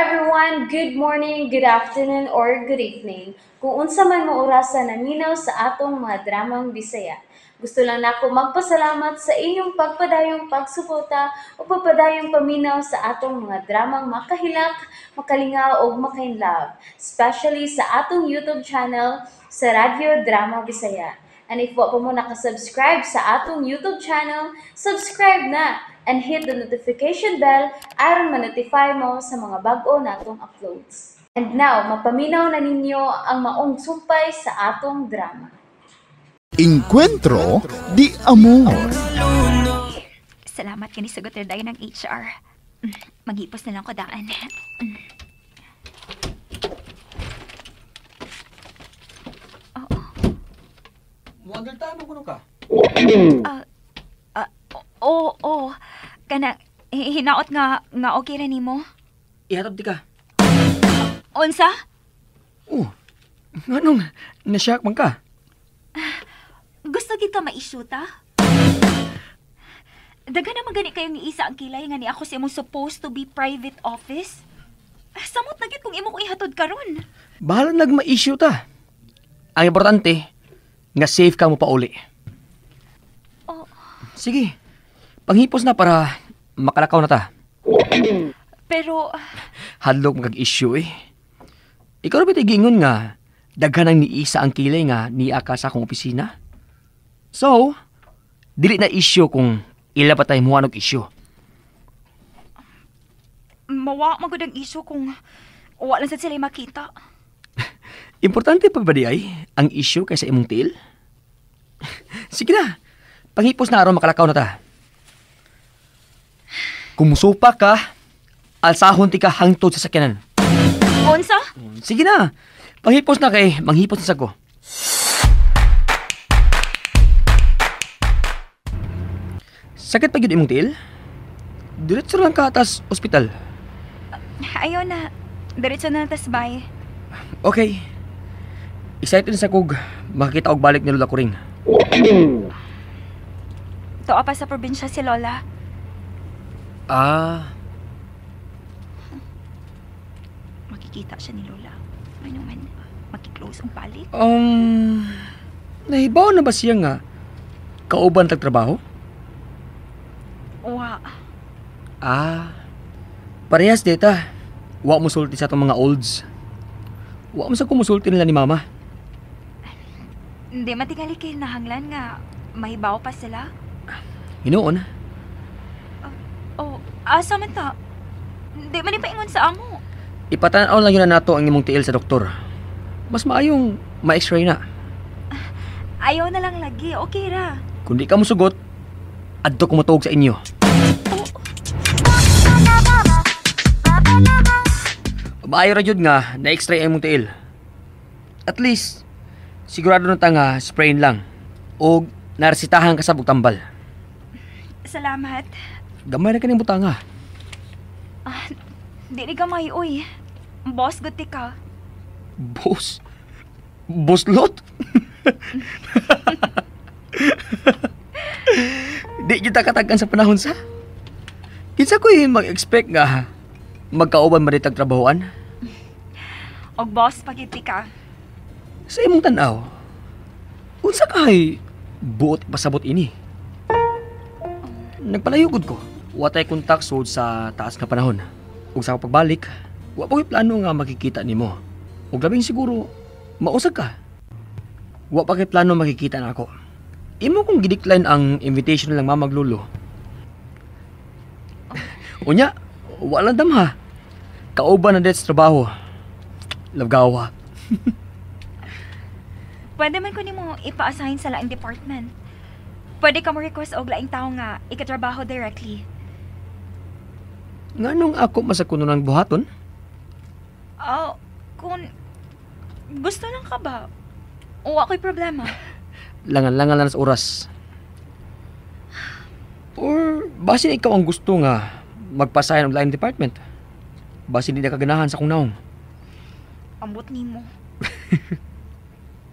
everyone! Good morning, good afternoon, or good evening. Kung unsa man mo orasa naminaw sa atong mga dramang Bisaya. Gusto lang nako magpasalamat sa inyong pagpadayong pagsuporta o pagpadayong paminaw sa atong mga dramang makahilak, makalingaw ug makainlove, especially sa atong YouTube channel sa Radyo Drama Bisaya. And if wa pa mo nakasubscribe sa atong YouTube channel, subscribe na and hit the notification bell aron ma-notify mo sa mga bag-o natong uploads. And now, mapaminaw na ninyo ang maong sumpay sa atong drama. Encuentro di Amor. Salamat kani sagot dayon ng HR. Maghipos na lang ko daan. Oo. Muandal tayo mo kuno ka. Oo, oo. Kana hinaot nga nga okay ra nimo. Ihatod di ka. Unsa? Oh. Nganong nasyak man ka? Gusto gid ka ma-issuta? Daghan naman gani kayong niisa ang kilay nga ni ako sa imong supposed to be private office. Samot na gid kung imo ko ihatod karon. Bahala nagma-issue ta. Ang importante nga safe ka mo pauli. Oh. Sige. Panghipos na para makalakaw na ta. Pero hadlok magkag-issue eh. Ikaw ra ba giingon nga daghan ang niisa ang kilay nga niya ka sa akong opisina? So, dili na issue kung ila pa tayo muha og issue. Mawa magud ang issue kung wa lang sad sila makita. Importante pa ba di ay ang issue kaysa imong tiil? Sige na, panghipos na aron makalakaw na ta. Kung musupa ka, alsahon ti ka hangtod sa sakyanan. Unsa? Sige na, panghipos na kay manghipos na sa ko. Sakit pa gyud imong tiil? Diretso lang ka atas ospital. Ayaw na. Diretso na tas bay. Okay. Excited sa kog makakita og balik ni Lola Kuring. Tuwa pa sa probinsya si Lola. Ah. Makikita siya ni Lola. Ano man, makiklose ang balik. Nahibaw na ba siya nga kauban tag trabaho? Wa. Ah. Parehas dita. Wa mo sulti sa atong mga olds. Wa mo sa kumusulti nila ni Mama. Hindi matingali kay nahanglan nga mahibaw pa sila. Hinuon. Oh, asa man ta? Hindi man ipaingon sa amo. Ipatan-aw lang yun na nato ang imong tiil sa doktor. Mas maayong ma-x-ray na. Ayaw na lang lagi. Okay ra. Kung di ka musugot, adto ko motuog sa inyo. Oh. Maayo ra jud nga na-x-ray ang imong tiil. At least sigurado na ta nga sprain lang og naresitahan ka sa tambal. Salamat. Gamay ra kaning butanga. Dili gamay oy. Boss gud ti ka. Boss? Boss lot? Di kita katagan sa panahon sa. Kinsa ko'y mag-expect nga magkauban man ditag trabahoan? Og boss pagiti ka. Sa imong tan-aw, unsa kay buot pasabot ini? Nagpalayo gud ko. Wa tay kontak sud sa taas nga panahon. Ug sa pagbalik, wa pa ko'y plano nga makikita nimo. Ug labing siguro mausag ka. Wa pa kay plano makikita na ako. Imo kong gidecline ang invitation lang mamaglulo. Unya, wala damha. Kauban na det sa trabaho. Labgawa. Pwede man ko nimo ipa-assign sa laing department. Pwede ka mo request og laing tawo nga ikatrabaho directly. Nganong ako masakuno ng buhaton? Oh, kung gusto lang ka ba? O ako'y problema. Langan-langan lang sa oras. Or basin ikaw ang gusto nga magpasayan og laing department. Basin di na kaganahan sa akong naong. Ambot nimo.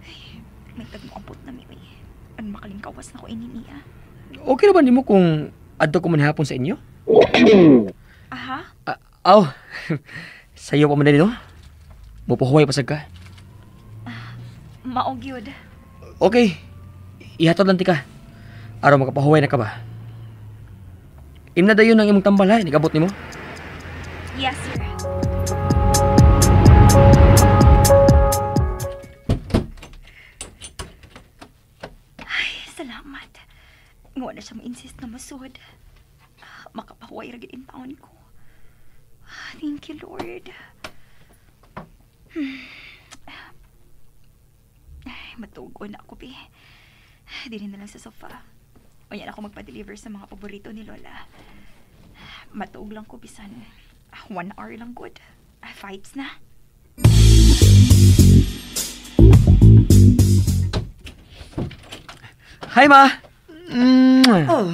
Ay, may tagmo-ambot na mi. Ano makalingkawas na ko ini niya. Okay na ba nimo kung adto ko man hapon sa inyo? Aha. Aw. Sayo pa man din, no? Mupahuway pa sad ka. Mao gyud. Okay. Ihatod lang ti ka. Aron makapahuway na ka ba? Imna dayon ang imong tambal ha, nikabot nimo. Yes, sir. Ay, salamat. Nga na siya mo-insist na masud. Makapahuway ra gyud in taon ko. Thank you, Lord. Ay, matugo na ako, be. Dili na lang sa sofa. Unya na ako magpa-deliver sa mga paborito ni Lola. Matuog lang ko bisan 1 hour lang good. Vibes na. Hi, Ma! Mwah! Oh,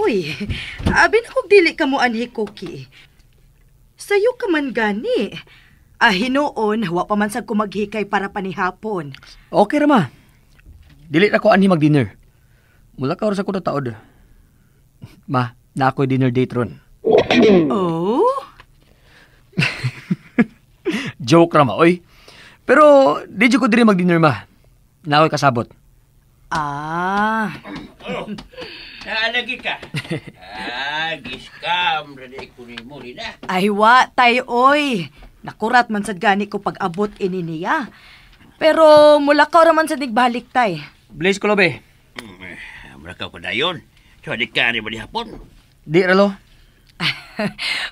uy, abi na kog dili ka mo anhi, Cookie. Sayo ka man gani. Ah, hinuon, wa pa man sad ko maghikay para panihapon. Okay ra, Ma. Dili ra ko anhi mag-dinner. Mula ka oras ako nataod. Ma, na ako'y dinner date ron. Oh? Joke ra, Ma, oy. Pero di jud ko diri mag-dinner, Ma. Na ako'y kasabot. Ah. Oh, naalagi ka. Ah, giskam ra di ko nimo ni na. Ay, wa, tay, oy. Nakurat man sad gani ko pag-abot ini niya. Pero mula ka ra man sad nagbalik, tay. Blaze ko, lobe. Mula ka dayon. So, di ka rin ba di hapon? Di ra, lo.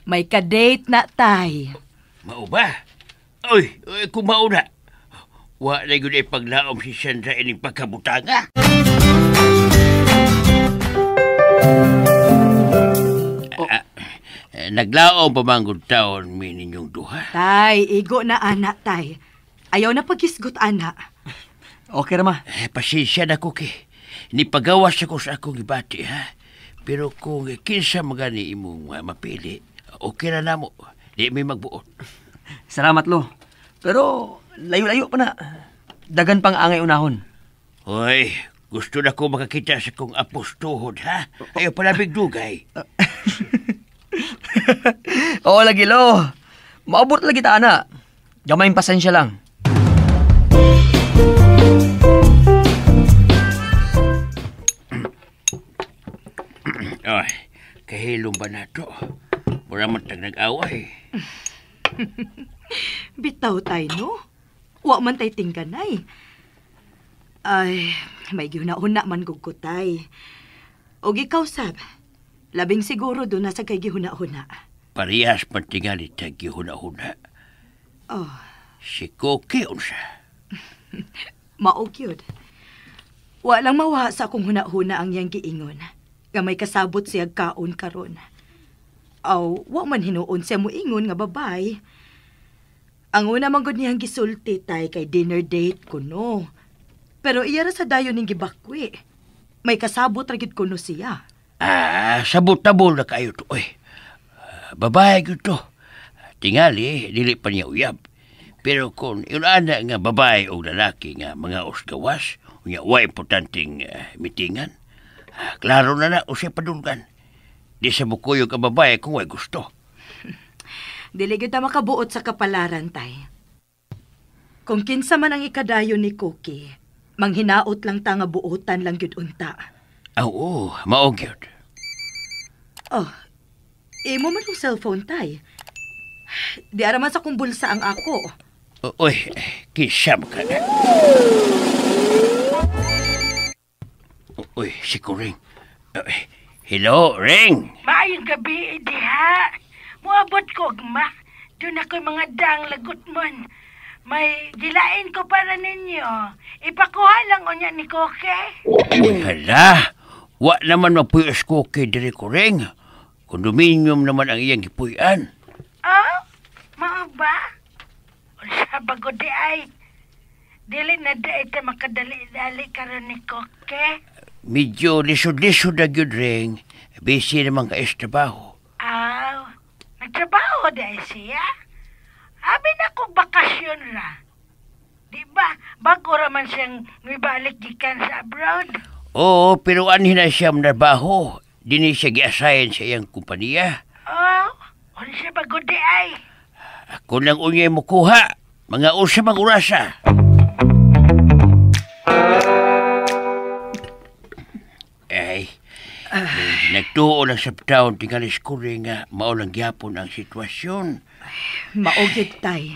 May ka-date na, tay. Mao ba? Oy, oy, kung mao na. Wa na gyud ay paglaom si Sandra ining pagkabutanga. Oh. Naglaom pa manggod taon mi ninyong duha. Tay, igo na ana, tay. Ayaw na paghisgot, ana. Okay ra, Ma. Pasensya na, Cookie. Nipagawas ako sa akong gibati, ha? Pero kung kinsa magani imong mapili, okay ra namo. Di may magbuot. Salamat, lo. Pero layo-layo pa na. Dagan pang angay unahon. Hoy, gusto na ko makakita sa kong apostuhod, ha? Ayaw palabig dugay. Oo lagi, lo. Maabot lagi ta, ana. Gamay pasensya lang. Ay, kahilom ba na to? Mura man tag nag-away. Bitaw tay, no? Wa man tay tingganay. Ay, may gihuna-huna man gud ko, tay. Og ikaw, Sab, labing siguro doon nasa kay gihuna-huna. Parehas man tingali tag gihuna-huna. Oh. Si Cookie unsa? Mao gyud. Wa lang mawa sa akong huna-huna ang iyang giingon. Nga may kasabot siya kaon karon. Aw, wa man hinuon siya moingon nga babay. Ang una man gud niyang gisulti tay kay dinner date kuno. Pero iya ra sa dayon ning gibakwi. May kasabot ra gid kuno siya. Ah, sabot-tabol na kayo to, oy. Babae gyud to. Tingali, dili pa niya uyab. Pero kung inana nga babae o lalaki nga mga usgawas, unya wa importanteng mitingan, klaro na na usay padulgan. Di sa mukuyog ang babae kung way gusto. Dili gyud ta makabuot sa kapalaran, tay. Kung kinsa man ang ikadayon ni Cookie, manghinaot lang ta nga buotan lang gyud unta. Oo, mao gyud. Oh, imo man ang cellphone, tay. Di ara man sa kong bulsa ang ako. Uy, kinsa man ka na. Uy, si Kuring. Hello, Ring. Maayong gabi, diha. Muabot ko, ma. Doon ako'y mga dang lagot mon. May gilain ko para ninyo. Ipakuha lang unya ni Koke. Uy, hala. Wa naman mapuyos Koke diri ko, Ring. Kondominium naman ang iyang gipuy-an. Oh? Mao ba? Unsa ba gud di ay? Dili na di ay ta makadali-dali karon ni Koke. Medyo lisod-lisod na gyud, Ring. Busy naman ka sa trabaho. Aw, nagtrabaho di ay siya? Abi na kong bakasyon ra. Di ba, bago ra man siyang mibalik gikan sa abroad? Oo, pero anhin na siya manarbaho. Dini siya gi-assign sa iyang kumpanya. Oh, unsa ba gud di ay? Kung lang unyay mo kuha, mga usa mang orasa. Ay, nagtuo lang sa taon tingali skuri nga mao lang gyapon ang sitwasyon. Maugid tay.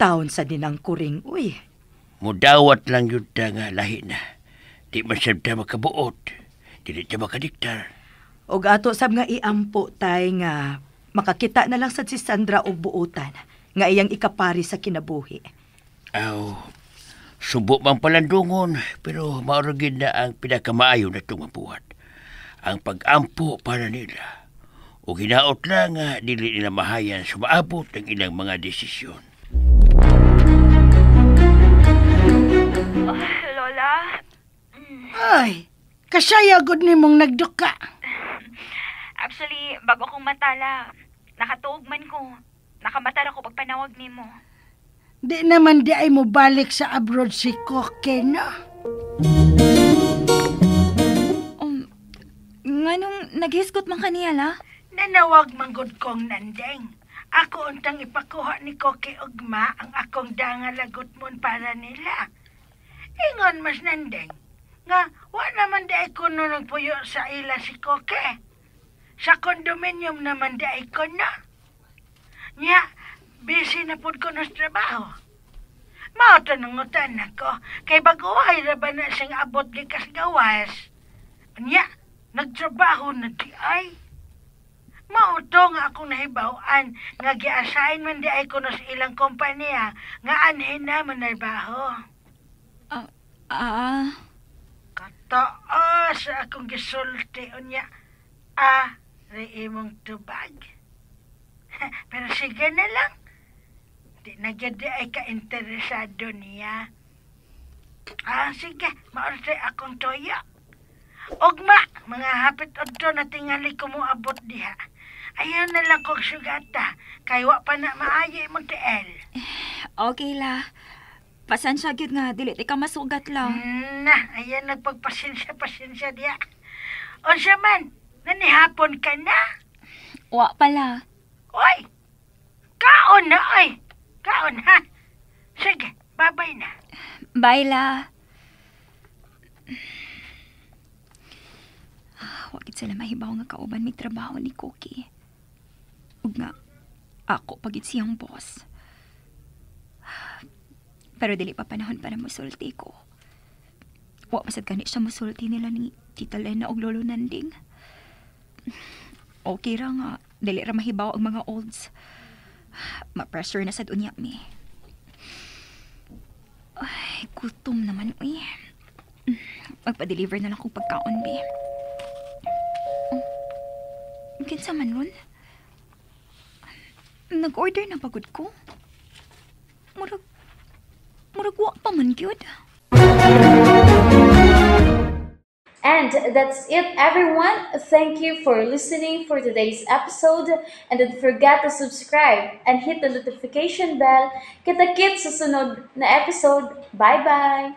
Taon sa dinang kuring, uy. Mudawat lang yun ta nga lahi na. Di man sab ta makabuot. Dili ta makadiktar. Og ato sab nga iampo tay nga makakita na lang sad si Sandra og buotan nga iyang ikapari sa kinabuhi. Aw, subo man palandungon, pero mao ra gyud na ang pinakamaayo na itong mabuhat. Ang pag-ampo para nila. O ginaot lang nga dili nila mahayan sumaabot ang ilang mga desisyon. Lola? Ay, kasaya gud nimong nagduka. Actually, bago akong matala, nakatuog man ko. Nakamatara ko pagpanawag nimo. Di naman di ay mobalik sa abroad si Koke, no? Nganong naghisgot man kaniya, la? Nanawag man gud kong nandeng. Ako untang ipakuha ni Koke ugma ang akong dangalagot mon para nila. Ingon mas nandeng, nga wa naman di ay kuno nagpuyo sa ila si Koke. Sa condominium naman di ay kuno. Nya, busy na pud ko sa trabaho. Mao to nangutan ako, kay baguhay ra ba na siyang abot gikas gawas. Nya, nagtrabaho na di ay. Mao to nga akong nahibaw-an nga gi-assign man di ay kuno sa ilang kompanya nga anhin na manarbaho. Kataas sa akong gisulti unya. Ri imong tubag. Pero sige na lang. Di na gyud di ay ka-interesado niya. Sige, maorte akong toyo. Ugma, mga hapit odto na tingali ko mo abot diha. Ayaw na lang kog sugata, kay wa pa na maayo imong tiel. Okay la. Pasensya gyud nga dili ti ka masugat la. Na, ayan nagpagpasensya-pasensya diha. Unsa man, nanihapon ka na? Wa pala. Oy, kaon na oy. Kaon ha. Sige, babay na. Bye la. Wa gid sila mahibaw nga kauban mig trabaho ni Cookie. Ug nga ako pagid siyang boss. Pero dili pa panahon para musulti ko. Wa pa sad gani siya musulti nila ni Tita Lena og Lolo Nanding. Okay ra nga dili ra mahibaw ang mga olds. Ma-pressure na sad unya mi. Ay, gutom naman uy. Magpa-deliver na lang kong pagkaon, be. Oh, kinsa man ron? Nag-order na pagod ko. Murag wa pa man gyud. And that's it, everyone. Thank you for listening for today's episode. And don't forget to subscribe and hit the notification bell. Kita-kits sa sunod na episode. Bye-bye!